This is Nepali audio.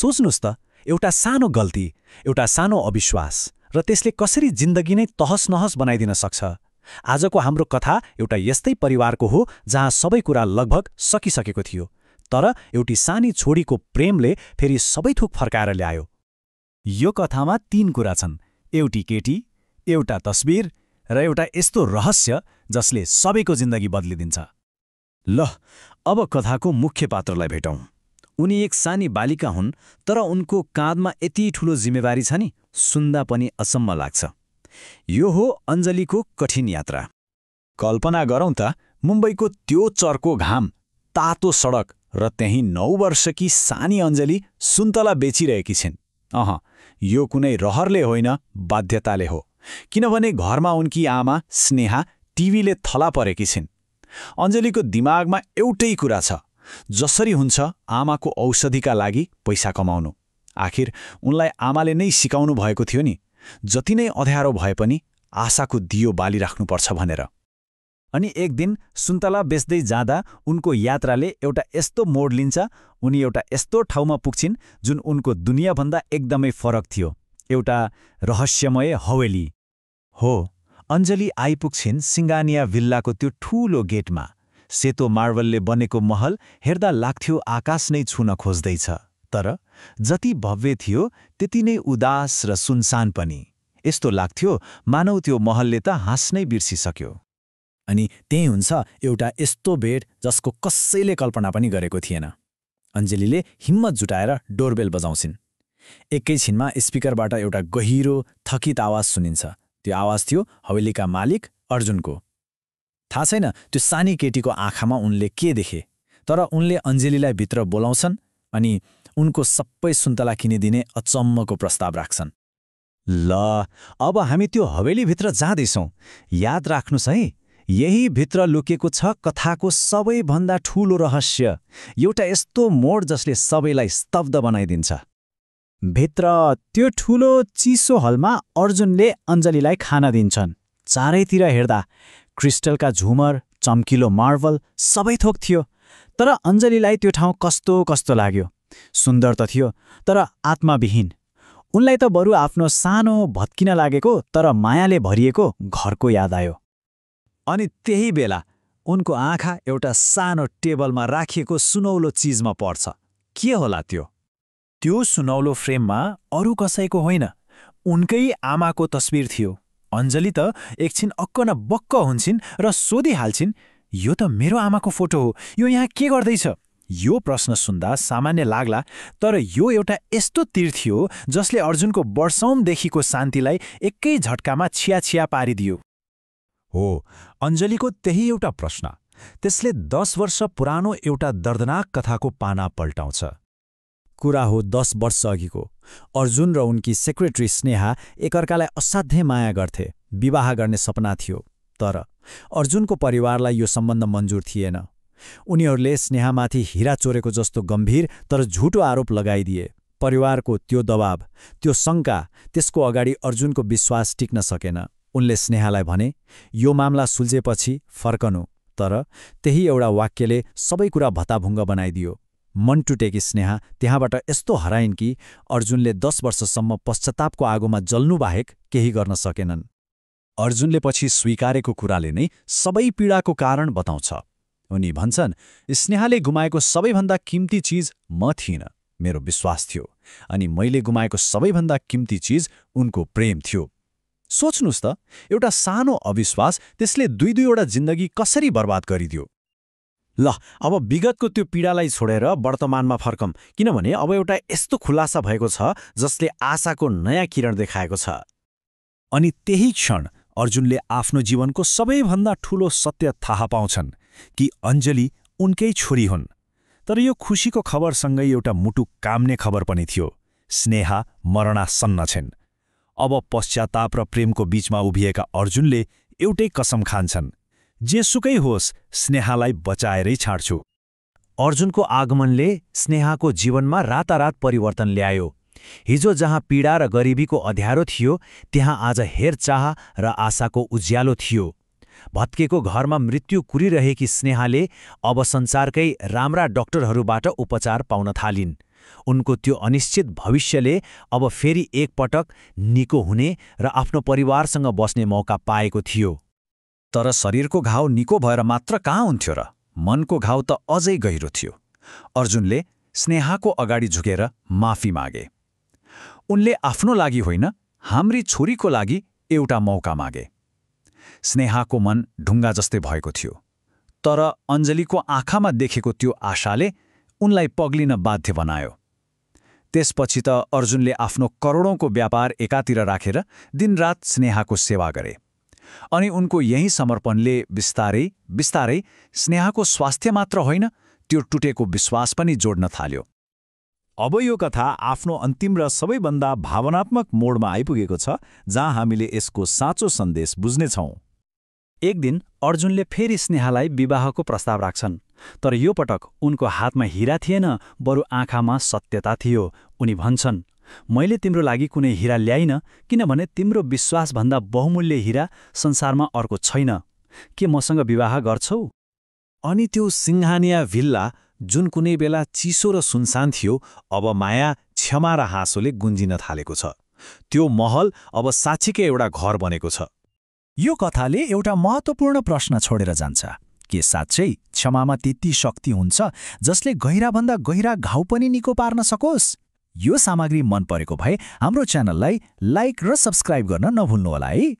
सोच्नुस् त, एउटा सानो गल्ती, एउटा सानो अविश्वास र त्यसले कसरी जिन्दगी नै तहस-नहस बनाइदिन सक्छ। आजको हाम्रो कथा एउटा यस्तै परिवारको हो जहाँ सबै कुरा लगभग सकिसकेको थियो, तर एउटी सानी छोरीको प्रेमले फेरि सबै थोक फर्काएर ल्यायो। यो कथामा 3 कुरा छन्, एउटी केटी, एउटा तस्बिर र एउटा यस्तो रहस्य जसले सबैको जिन्दगी बदलिदिन्छ। ल, अब कथाको मुख्य पात्रलाई भेटौँ। उनी एक सानी बालिका हुन्, तर उनको काँधमा यति ठूलो जिम्मेवारी छ नि, सुन्दा पनि असम्म लाग्छ। यो हो अञ्जलीको कठिन यात्रा। कल्पना गरौँ त, मुम्बईको त्यो चर्को घाम, तातो सडक र त्यही 9 वर्षकी सानी अञ्जली सुन्तला बेचिरहेकी छिन्। यो कुनै रहरले होइन, बाध्यताले हो, किनभने घरमा उनकी आमा स्नेहा टिभीले थला परेकी छिन्। अञ्जलीको दिमागमा एउटै कुरा छ, जसरी हुन्छ आमाको औषधिका लागि पैसा कमाउनु। आखिर उनलाई आमाले नै सिकाउनु भएको थियो नि, जति नै अँध्यारो भए पनि आशाको दियो बालिराख्नुपर्छ भनेर। अनि एक दिन सुन्तला बेच्दै जाँदा उनको यात्राले एउटा यस्तो मोड लिन्छ, उनी एउटा यस्तो ठाउँमा पुग्छिन् जुन उनको दुनियाँभन्दा एकदमै फरक थियो, एउटा रहस्यमय हवेली। हो, अञ्जली आइपुग्छिन् सिङ्गानिया विल्लाको त्यो ठूलो गेटमा। सेतो मार्बलले बनेको महल हेर्दा लाग्थ्यो आकाश नै छुन खोज्दैछ, तर जति भव्य थियो त्यति नै उदास र सुनसान पनि। यस्तो लाग्थ्यो मानौ त्यो महलले त हाँस्नै बिर्सिसक्यो। अनि त्यही हुन्छ एउटा यस्तो बेड जसको कसैले कल्पना पनि गरेको थिएन। अञ्जलीले हिम्मत जुटाएर डोरबेल बजाउँछिन्। एकैछिनमा स्पिकरबाट एउटा गहिरो थकित आवाज सुनिन्छ। त्यो आवाज थियो हवेलीका मालिक अर्जुनको। थाहा छैन त्यो सानी केटीको आँखामा उनले के देखे, तर उनले अञ्जलीलाई भित्र बोलाउँछन् अनि उनको सबै सुन्तला किनिदिने अचम्मको प्रस्ताव राख्छन्। ल, अब हामी त्यो हवेलीभित्र जाँदैछौँ। याद राख्नुस् है, यही भित्र लुकेको छ कथाको सबैभन्दा ठूलो रहस्य, एउटा यस्तो मोड जसले सबैलाई स्तब्ध बनाइदिन्छ। भित्र त्यो ठूलो चिसो हलमा अर्जुनले अञ्जलीलाई खाना दिन्छन्। चारैतिर हेर्दा क्रिस्टलका झुमर, चम्किलो मार्बल सबै थोक थियो, तर अञ्जलीलाई त्यो ठाउँ कस्तो कस्तो लाग्यो। सुन्दर त थियो, तर आत्माविहीन। उनलाई त बरु आफ्नो सानो भत्किन लागेको तर मायाले भरिएको घरको याद आयो। अनि त्यही बेला उनको आँखा एउटा सानो टेबलमा राखिएको सुनौलो चिजमा पर्छ। के होला त्यो? त्यो सुनौलो फ्रेममा अरू कसैको होइन, उनकै आमाको तस्बिर थियो। अञ्जली त एकछिन अक्क न बक्क हुन्छन् र सोधिहाल्छिन्, यो त मेरो आमाको फोटो हो, यो यहाँ के गर्दैछ? यो प्रश्न सुन्दा सामान्य लाग्ला, तर यो एउटा यस्तो तीर थियो जसले अर्जुनको वर्षौंदेखिको शान्तिलाई एकै झट्कामा छिया पारिदियो। हो, अञ्जलीको त्यही एउटा प्रश्न, त्यसले 10 वर्ष पुरानो एउटा दर्दनाक कथाको पाना पल्टाउँछ। कुरा हो 10 वर्ष अघिको। अर्जुन र उनकी सेक्रेटरी स्नेहा एकअर्कालाई असाध्यै माया गर्थे, विवाह गर्ने सपना थियो, तर अर्जुनको परिवारलाई यो सम्बन्ध मन्जुर थिएन। उनीहरूले स्नेहामाथि हिरा चोरेको जस्तो गम्भीर तर झुटो आरोप लगाइदिए। परिवारको त्यो दबाव, त्यो शङ्का, त्यसको अगाडि अर्जुनको विश्वास टिक्न सकेन। उनले स्नेहालाई भने, यो मामला सुल्झेपछि फर्कनु, तर त्यही एउटा वाक्यले सबै कुरा भताभुङ्ग बनाइदियो। मन टुटेकी स्नेहा त्यहाँबाट यस्तो हराइन् कि अर्जुनले 10 वर्षसम्म पश्चातापको आगोमा जल्नु बाहेक केही गर्न सकेनन्। अर्जुनले पछि स्वीकारेको कुराले नै सबै पीडाको कारण बताउँछ। उनी भन्छन्, स्नेहाले गुमाएको सबैभन्दा किम्ती चिज म थिइनँ, मेरो विश्वास थियो, अनि मैले गुमाएको सबैभन्दा किम्ती चिज उनको प्रेम थियो। सोच्नुस् त, एउटा सानो अविश्वास त्यसले 2-2वटा जिन्दगी कसरी बर्बाद गरिदियो। ल, अब विगतको त्यो पीडालाई छोडेर वर्तमानमा फर्कौं, किनभने अब एउटा यस्तो खुलासा भएको छ जसले आशाको नयाँ किरण देखाएको छ। अनि त्यही क्षण अर्जुनले आफ्नो जीवनको सबैभन्दा ठूलो सत्य थाहा पाउँछन् कि अञ्जली उनकै छोरी हुन्। तर यो खुशीको खबरसँगै एउटा मुटु काम्ने खबर पनि थियो। स्नेहा मरणासन्न छिन्। अब पश्चाताप र प्रेमको बीचमा उभिएका अर्जुनले एउटै कसम खान्छन्, जेसुकै होस् स्नेहालाई बचाएरै छाड्छु। अर्जुनको आगमनले स्नेहाको जीवनमा रातारात परिवर्तन ल्यायो। हिजो जहाँ पीडा र गरिबीको अँध्यारो थियो, त्यहाँ आज हेरचाह र आशाको उज्यालो थियो। भत्केको घरमा मृत्यु कुरिरहेकी स्नेहाले अब संसारकै राम्रा डाक्टरहरूबाट उपचार पाउन थालिन्। उनको त्यो अनिश्चित भविष्यले अब फेरि एकपटक निको हुने र आफ्नो परिवारसँग बस्ने मौका पाएको थियो। तर शरीरको घाउ निको भएर मात्र कहाँ हुन्थ्यो र? मनको घाउ त अझै गहिरो थियो। अर्जुनले स्नेहाको अगाडि झुकेर माफी मागे। उनले आफ्नो लागि होइन, हाम्री छोरीको लागि एउटा मौका मागे। स्नेहाको मन ढुङ्गा जस्तै भएको थियो, तर अञ्जलीको आँखामा देखेको त्यो आशाले उनलाई पग्लिन बाध्य बनायो। त्यसपछि त अर्जुनले आफ्नो करोडौँको व्यापार एकातिर राखेर दिनरात स्नेहाको सेवा गरे। अनि उनको यही समर्पणले बिस्तारै बिस्तारै स्नेहाको स्वास्थ्य मात्र होइन, त्यो टुटेको विश्वास पनि जोड्न थाल्यो। अब यो कथा आफ्नो अन्तिम र सबैभन्दा भावनात्मक मोडमा आइपुगेको छ, जहाँ हामीले यसको साँचो सन्देश बुझ्नेछौँ। एक दिन अर्जुनले फेरि स्नेहालाई विवाहको प्रस्ताव राख्छन्, तर यो पटक उनको हातमा हीरा थिएन, बरु आँखामा सत्यता थियो। उनी भन्छन्, मैले तिम्रो लागि कुनै हीरा ल्याइन, किनभने तिम्रो विश्वासभन्दा बहुमूल्य हीरा संसारमा अर्को छैन। के मसँग विवाह गर्छौ? अनि त्यो सिंहानिया भिल्ला, जुन कुनै बेला चिसो र सुनसान थियो, अब माया, क्षमा र हाँसोले गुन्जिन थालेको छ। त्यो महल अब साँच्चीकै एउटा घर बनेको छ। यो कथाले एउटा महत्त्वपूर्ण प्रश्न छोडेर जान्छ। के साँच्चै क्षमामा त्यति शक्ति हुन्छ जसले गहिराभन्दा गहिरा घाउ पनि निको पार्न सकोस्? यो सामग्री मन परेको भए हाम्रो च्यानललाई लाइक र सब्स्क्राइब गर्न नभुल्नुहोला है।